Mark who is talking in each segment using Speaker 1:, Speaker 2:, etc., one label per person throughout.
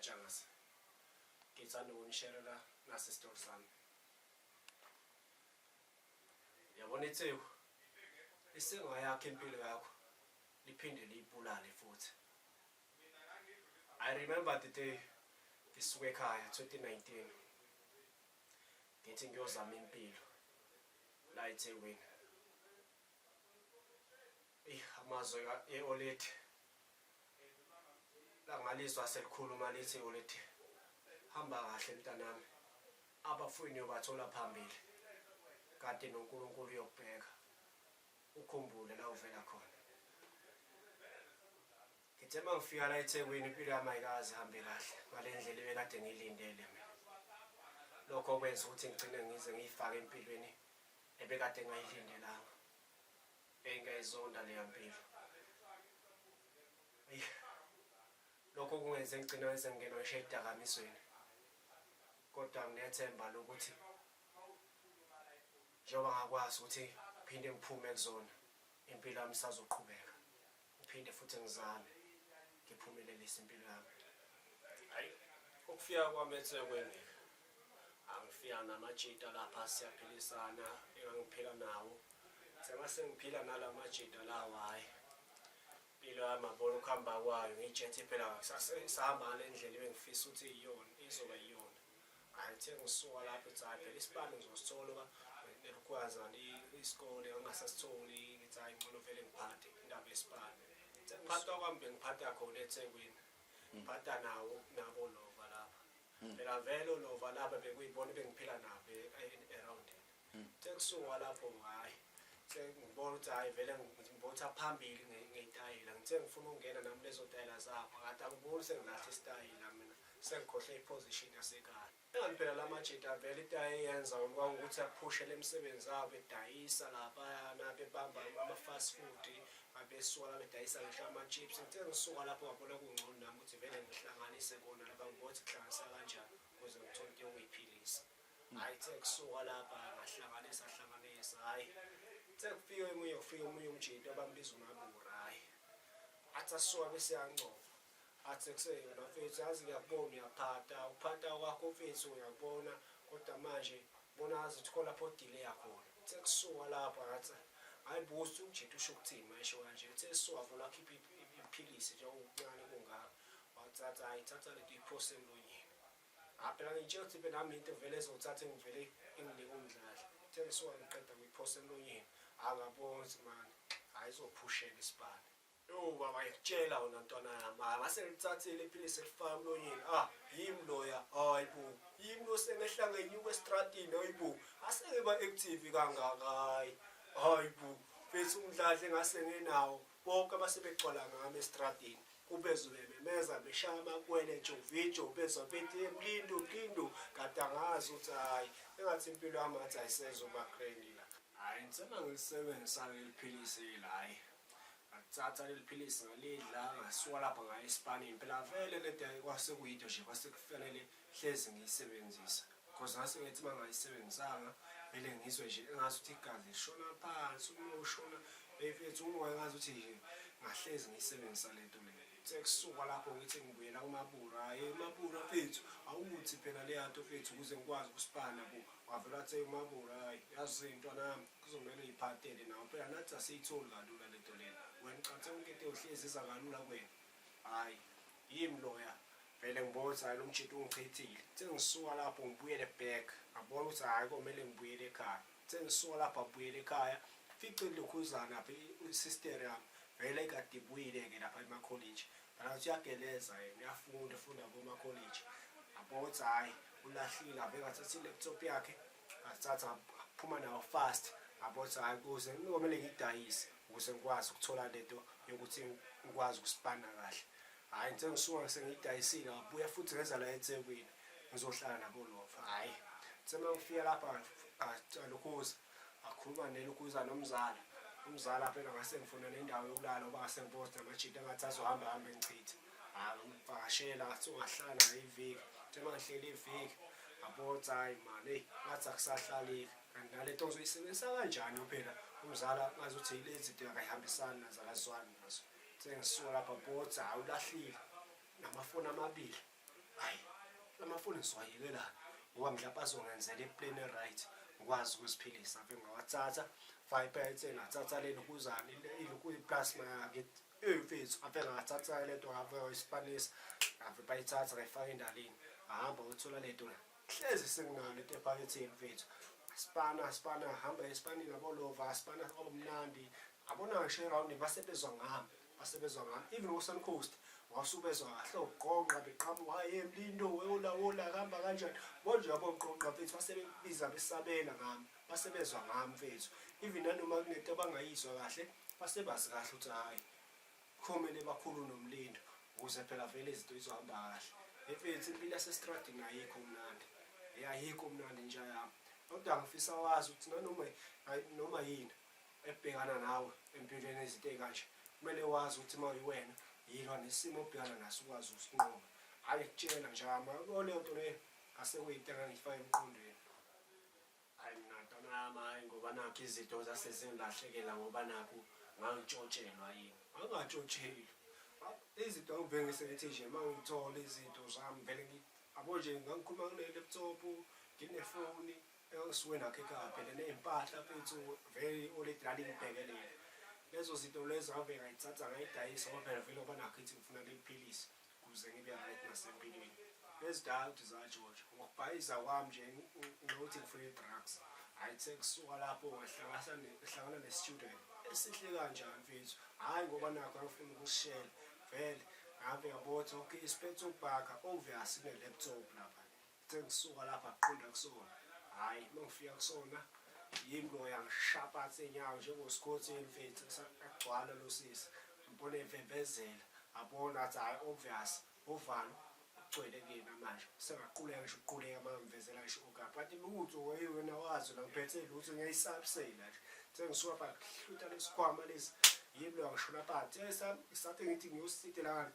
Speaker 1: kaTshangase. Ngithanda ukunisherela nasi isitori sami. Yabona iTheku lisengayakha impilo yakho liphinde liyibulale futhi. I remember the day ngisuka ekhaya 2019 ngithi ngiyozama impilo la eThekwini. Eyi amazwe e-Oledi Langalizwa selikhuluma lithi ulithi hamba kahle mntanami abafowenu uyobathola phambili kanti noNkulunkulu uyokubheka ukhumbule la uvela khona. Ngithe uma ngifika la eThekwini impilo yami ayikaze ihambe kahle ngale ndlela ebekade ngiyilindele mina. Lokho kwenza ukuthi ngigcine ngize ngiyifake empilweni ebekade ngayilindelanga. Eyi ngiyayizonda leya mpilo. Eyi lokho kungenze ngigcina ngize ngingenwa ngisho ey'dakamizweni. Kodwa nginethemba lokuthi njengoba ngakwazi ukuthi ngiphinde ngiphume kuzona, impilo yami isazoqhubeka. Ngiphinde futhi ngizame ngiphumelelise impilo yami. Hhayi ukufika kwami eThekwini angifika namajita lapha siyaphilisana engangiphila nawo. Sengase ngiphila nala majita lawa hhayi impilo yami ngabona ukuhamba kwayo ngiyitshethe phela sahamba ngale ndlela ebengifisa ukuthi iyona izoba iyona. Hhayi kuthe ngisuka lapho ngithi hhayi phela isibani ngizosithola uba nelukhwazana isikole ngingasasitholi ngithi hhayi ngcono vele ngiphathe indaba yesibani. Ngiphatha kwami bengiphatha khona eThekwini. Ngiphatha nawo nabo lova lapha. Phela vele olova laba bekuyibona ebengiphila nabo erawundini. Sekusuka lapho hhayi sengibona ukuthi hhayi vele ngibotha phambili ngey'tayela. Ngithe ngifuna ukungena nami lezo tayela zabo ngathi angiboni sengilahla isitayela mina sengikhohlwe i-position yasekhaya. Engani phela la majita vele into ayeyenza kwakuwukuthi aphushe le misebenzi yabo edayisa laphayana bebamba ama-fast food abesuka la bedayisa ngisho ama-chips. Ngithe ngisuka lapho ngabona kungcono nami ukuthi vele ngihlanganise kona lapha ngibone ukuthi kuhlanganisa kanjani ukuze ngithole into yokuyiphilisa. Hhayi kuthe kusuka lapha ngahlanganisa hlanganisa hhayi kuthe kufika omunye kufika omunye umjita abambiza uMabura hhayi athi asuka bese yancoma athi kuseyona mfethu yazi ngiyakubona uyaphatha ukuphatha kwakho mfethu uyakubona kodwa manje bona ngazi ukuthi khona lapho odileya khona kuthe kusuka lapho ngathi hayi busi umjita usho ukuthini mayesho kanje uthe esuka vula akhiphe iphilisi nje okuncane kungaka wathatha hayi thatha lento uyiphose emlonyeni. Ah phela ngitshela ukuthi phela nami into vele ezothatha engivele inginike umdladla. Uthe ngisuka ngiqeda kuyiphosa emlonyeni. Ah ngabona ukuthi mani hayi izophusheka isibani. Yo baba ngikutshela wena ntwana yami. Ah ngase ngilithathile iphilisi elifaka emlonyeni. Ah yimi loya. Hayi bo. Yimi lo sengehla ngenyuka estradini hayi bo. Ase ngiba active kangaka hayi. Hayi bo. Mfethu umdladla engase nginawo bonke abasebegcwala ngami estradini. Ubezwe bememeza beshaya amakwele jovijo ubezwa bethi mlindo mlindo kade angazi ukuthi hhayi engathi impilo yami ngathi ayisezoba grand la. Hhayi ngithe uma ngilisebenzisa leli philisi la hhayi ngathatha leli philisi ngalidla ngasuka lapha ngaya esipanini phela vele lento kwase kuyinto nje kwase kufanele hlezi ngiyisebenzisa because ngase ngithi uma ngayisebenzisanga vele ngizwe nje engazi ukuthi igazi lishona phansi uma ushona mfethu umoya ngazi ukuthi nje ngahlezi ngiyisebenzisa le nto le sekusuka lapho ngithi ngibuyela kumabura hhayi mabura mfethu awuthi phela leya nto mfethu ukuze ngikwazi ukusipana bo wavele wathi mabura hhayi yazi ntwana yami kuzomele uyiphathele nawe phela nathi asiyitholi kalula le nto lena wena uqathe yonke into uhlezi iza kalula kuwena hhayi yimi loya Vele ngibona ukuthi hhayi lo mjita ungichithile. Sengisuka lapho ngibuyele back ngabona ukuthi hhayi komele ngibuyele ekhaya. Sengisuka lapho ngabuyela ekhaya fice lokhuzana lapha i-sister yami vele kade ibuyile-ke lapha emakholiji. Phela ngathi uyageleza yena uyafunda ufunda komakholiji. Ngabona ukuthi hhayi ulahlile ave ngathatha i-laptop yakhe ngathatha ngaphuma nayo fast ngabona ukuthi hhayi kuze komele ngiyidayise ukuze ngikwazi ukuthola lento yokuthi ngikwazi ukusipana kahle. Hhayi ngithe ngisuka sengiyidayisile ngabuya futhi ngeza la eThekwini ngizohlala nabo lova. Hhayi ngithe uma ngifika lapha ngalokhuza ngakhuluma nelokhuza nomzala. Umzala phela ngase ngifuna nendawo yokulala ngoba ngase ngibona ukuthi namajita engathi azohamba hambe ngichithe. Hhayi ngamvakashela ngathi ungahlala naye iviki. Ngithe uma ngihleli iviki ngabona ukuthi hhayi mani eyi ngathi akusahlaleki. Kanti nale nto ngizoyisebenzisa kanjani phela umzala ngazuthi lezi zinto akayihambisani nazo akazwani nazo. Sengisuka lapha botha hayi ulahlile namafoni amabili. Hayi, lamafoni ngizowayekelani ngoba mhlawumbe azongenzela i-plan e-right, ngikwazi ukuziphilisa. Ave ngawathatha faka iphaketheni, ngathatha leli kuzani i-plasma yakhe eyi mfethu, ave ngathatha lento, ngave ngayisipanisa, ngave bayithatha ngayifaka endalini, ngahamba ngothola lento hlezi senginayo lento ephaketheni mfethu. Sipana sipana, hamba esipanini abolova sipana, kwaba mnandi. Abona ngisho erawundini basebezwa ngami, basebezwa ngami, even o-Suncoast wasubezwa kahle ogqonqa beqhamuka, hayi Mlindo, wola wola, kuhamba kanjani bonje yabo gqonqa mfethu, basebebiza besabela ngami, basebezwa ngami mfethu. Even nanoma kunento abangayizwa kahle, basebazi kahle ukuthi hhayi, kumele bakhulume noMlindo ukuze phela vele izinto izohamba kahle. Mfethu, impilo yasestradini ayikho mnandi, ayikho mnandi nja yami, kodwa ngifisa wazi ukuthi nanoma noma yini ebhekana nawe empilweni, izinto ey'kanje, kumele wazi ukuthi uma uyiwena yilwa nesimo obhekana naso, ukwazi ukusinqoba. Hhayi, kutshela nje yami leyo nto leyo asekuyinto engangiyifaka emqondweni. Hhayi mina ntwana yami, hhayi, ngoba nakho izinto zasezingilahlekela, ngoba nakhu ngangitshontshelwa yini, ngangingatshontshelwa izinto, ngivele ngisethi nje uma ngithola izinto zami vele yabo nje, ngangikhuluma ngine-laptop, nginefoni engisuke nakho ekhaya phela, ney'mpahla mfethu, vele already lalingibhekelele lezo zinto lezo. Ave ngayithatha ngayidayisa ngoba phela vele ngoba nakho ithi ngifuna leli philisi ukuze ngibe right nasempilweni. Lezidala ukuthi zatshontsha ngokubhayiza kwami nje ngokuthi ngifuna i-drugs. Hhayi, sekusuka lapho ngahlangana ne-student esihle kanjani mfethu, hhayi ngoba nakho angifuna ukusishela vele, ngave ngabona ukuthi okay, isiphethe ukubhaka, obvious kune-laptop lapha. Sengisuka lapha kuqonda kusona. Hhayi, uma ngifika kusona, yimi lo yangishaya iy'nyawo njengosikhotheni mfethu, agcwala lo sisi, ngibona evevezela, ngabona ngathi hhayi, obvious uvalo ugcwele kuyena manje, sengaquleka ngisho ukuquleka uma ngivezela ngisho okapi, kanti lutho wena wazi la ngiphethe lutho, ngiyayisabisela nje. Sengisuka pha hlutha lesikhwama lesi, yimi lo ngishona phansi, sathi ngithi ngiyositela ngani,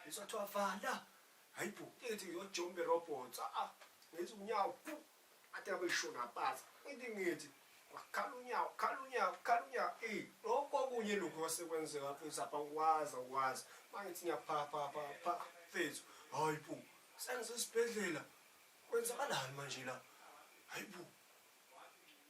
Speaker 1: ngisathiwa vala, hayi bo, ngithi ngiyojomba i-robot, ah, ngithi unyawo athi ngabe ngishona phansi, ngithi kwakhala unyawo, khala unyawo, khala unyawo. Eh, lokho okunye lokhu kwasekwenzeka mfethu apha, ngikwazi angikwazi uma ngithi ngiyaphapha pha pha mfethu, hayi bo, sengisesibhedlela, kwenzakalani manje la? Hayi bo,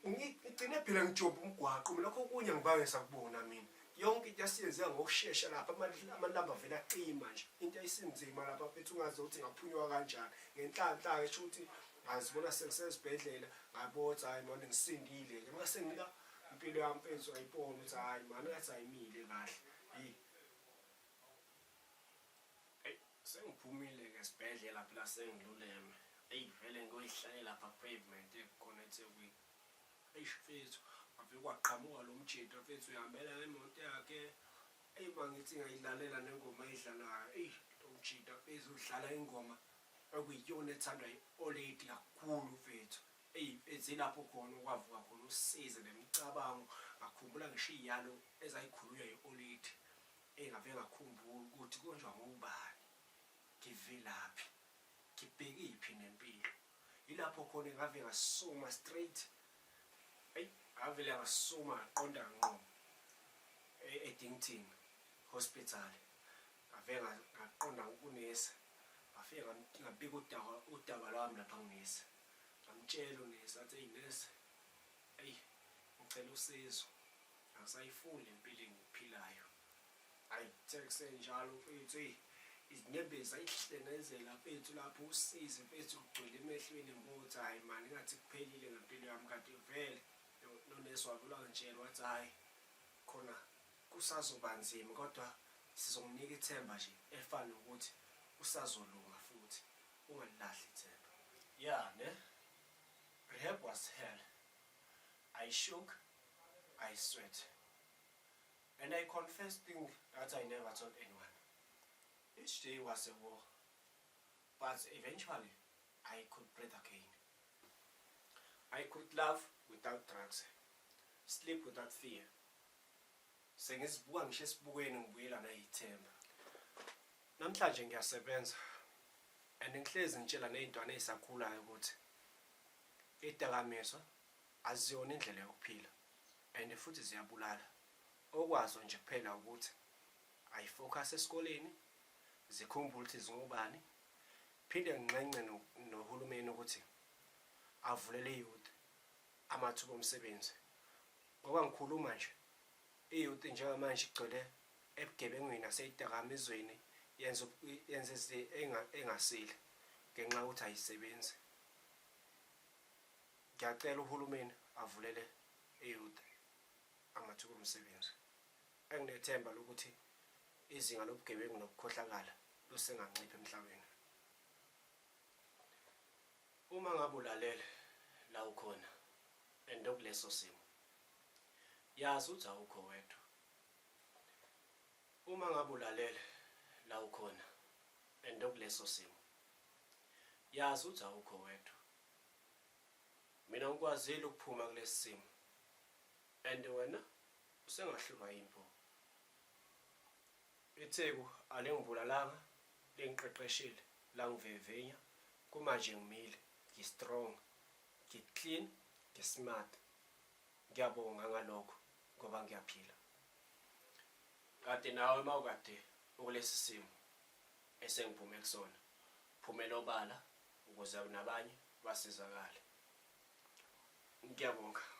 Speaker 1: ngigcine phela ngijomba umgwaqo mina, lokho okunye angibange sakubona mina. Yonke into yasiyenzeka ngokushesha lapha, amalamba avele acima nje, into ayisinzima lapha mfethu, ungazi ukuthi ngaphunywa kanjani. Ngenhlanhla-ke sho ukuthi ngazibona sengisesibhedlela, ngabona ukuthi hhayi mani, ngisindile-ke. Uma sengila impilo yami mfethu, ngayibona ukuthi hhayi mani, ngathi ayimile kahle. Eyi, eyi, sengiphumile-ke esibhedlela phela, sengiluleme. Eyi, vele ngiyoyihlalela lapha ku-pavement ekhona eThekwini. Eish mfethu, ngavele kwaqhamuka lo mjita mfethu, uyihambela ngemoto yakhe. Eyi, uma ngithi ngiyayilalela nengoma ayidlalayo, eyi lo mjita mfethu udlala ingoma okuyiyona ethandwa i-oledi kakhulu mfethu. Eyi mfethu, ilapho khona okwavuka khona usizi nemicabango, ngakhumbula ngisho iy'yalo ezayikhulunywa i-oledi. Eyi, ngave ngakhumbula ukuthi konjwa ngubani, ngivelaphi, ngibhekiphi nempilo. Yilapho khona ngave ngasukuma straight, eyi ngavele ngasukuma ngaqonda ngqo e-Addington Hospital. Ngavele ngaqonda kunesi, ngafike ngabika udaba lwami lapha kunesi. Ngamtshela unesi, ngathi, eyi nesi, eyi ngicela usizo, angisayifuni le mpilo engiyiphilayo. Hhayi, kuthe kusenjalo mfethu, eyi izinyembezi zayihlenezela mfethu lapho, usizi mfethu lugcwele emehlweni, ngibona ukuthi hhayi mani, engathi kuphelile ngempilo yami. Kanti vele nonesi wavele wangitshela wathi hhayi, khona kusazoba nzima, kodwa sizokunika ithemba nje elifana nokuthi usazolunga futhi, ungalilahli ithemba. Yeah ne, rehab was hell. I shook, I sweat, and I confessed things that I never told anyone. Each day was a war, but eventually I could breathe again. I could laugh without drugs, sleep without fear. Sengizibuka ngisho esibukweni, ngibuyela nayithemba. Namhlanje ngiyasebenza and ngihlezi ngitshela ney'ntwana ey'sakhulayo ukuthi iy'dakamizwa aziyona indlela yokuphila and futhi ziyabulala. Okwazo nje kuphela ukuthi ayi-focus esikoleni, zikhumbule ukuthi zingobani. Phinde nginxenxe nohulumeni ukuthi avulele i-youth amathuba omsebenzi ngoba ngikhuluma nje i-youth njengamanje igcwele ebugebengwini naseyidakamizweni yenza yenza izinto engasile ngenxa yokuthi ayisebenzi. Ngiyacela uhulumeni avulele i-youth amathuba omsebenzi. Enginethemba lokuthi izinga lobugebengu nokukhohlakala lusengancipha emhlabeni. Uma ngabe ulalele la ukhona and okuleso simo, yazi ukuthi awukho wedwa. Uma ngabe ulalele la ukhona and okuleso simo, yazi ukuthi awukho wedwa. Mina ngikwazile ukuphuma kulesi simo and wena usengahlulwa yimpo. ITheku alingibulalanga, lingiqeqeshile, langivivinya. Kumanje ngimile, ngi-strong, ngi-clean, ngi-smart. Ngiyabonga ngalokho ngoba ngiyaphila. Kade nawe uma ukade ukulesi simo esengiphume kusona, phumela obala ukuze nabanye basizakale. Ngiyabonga.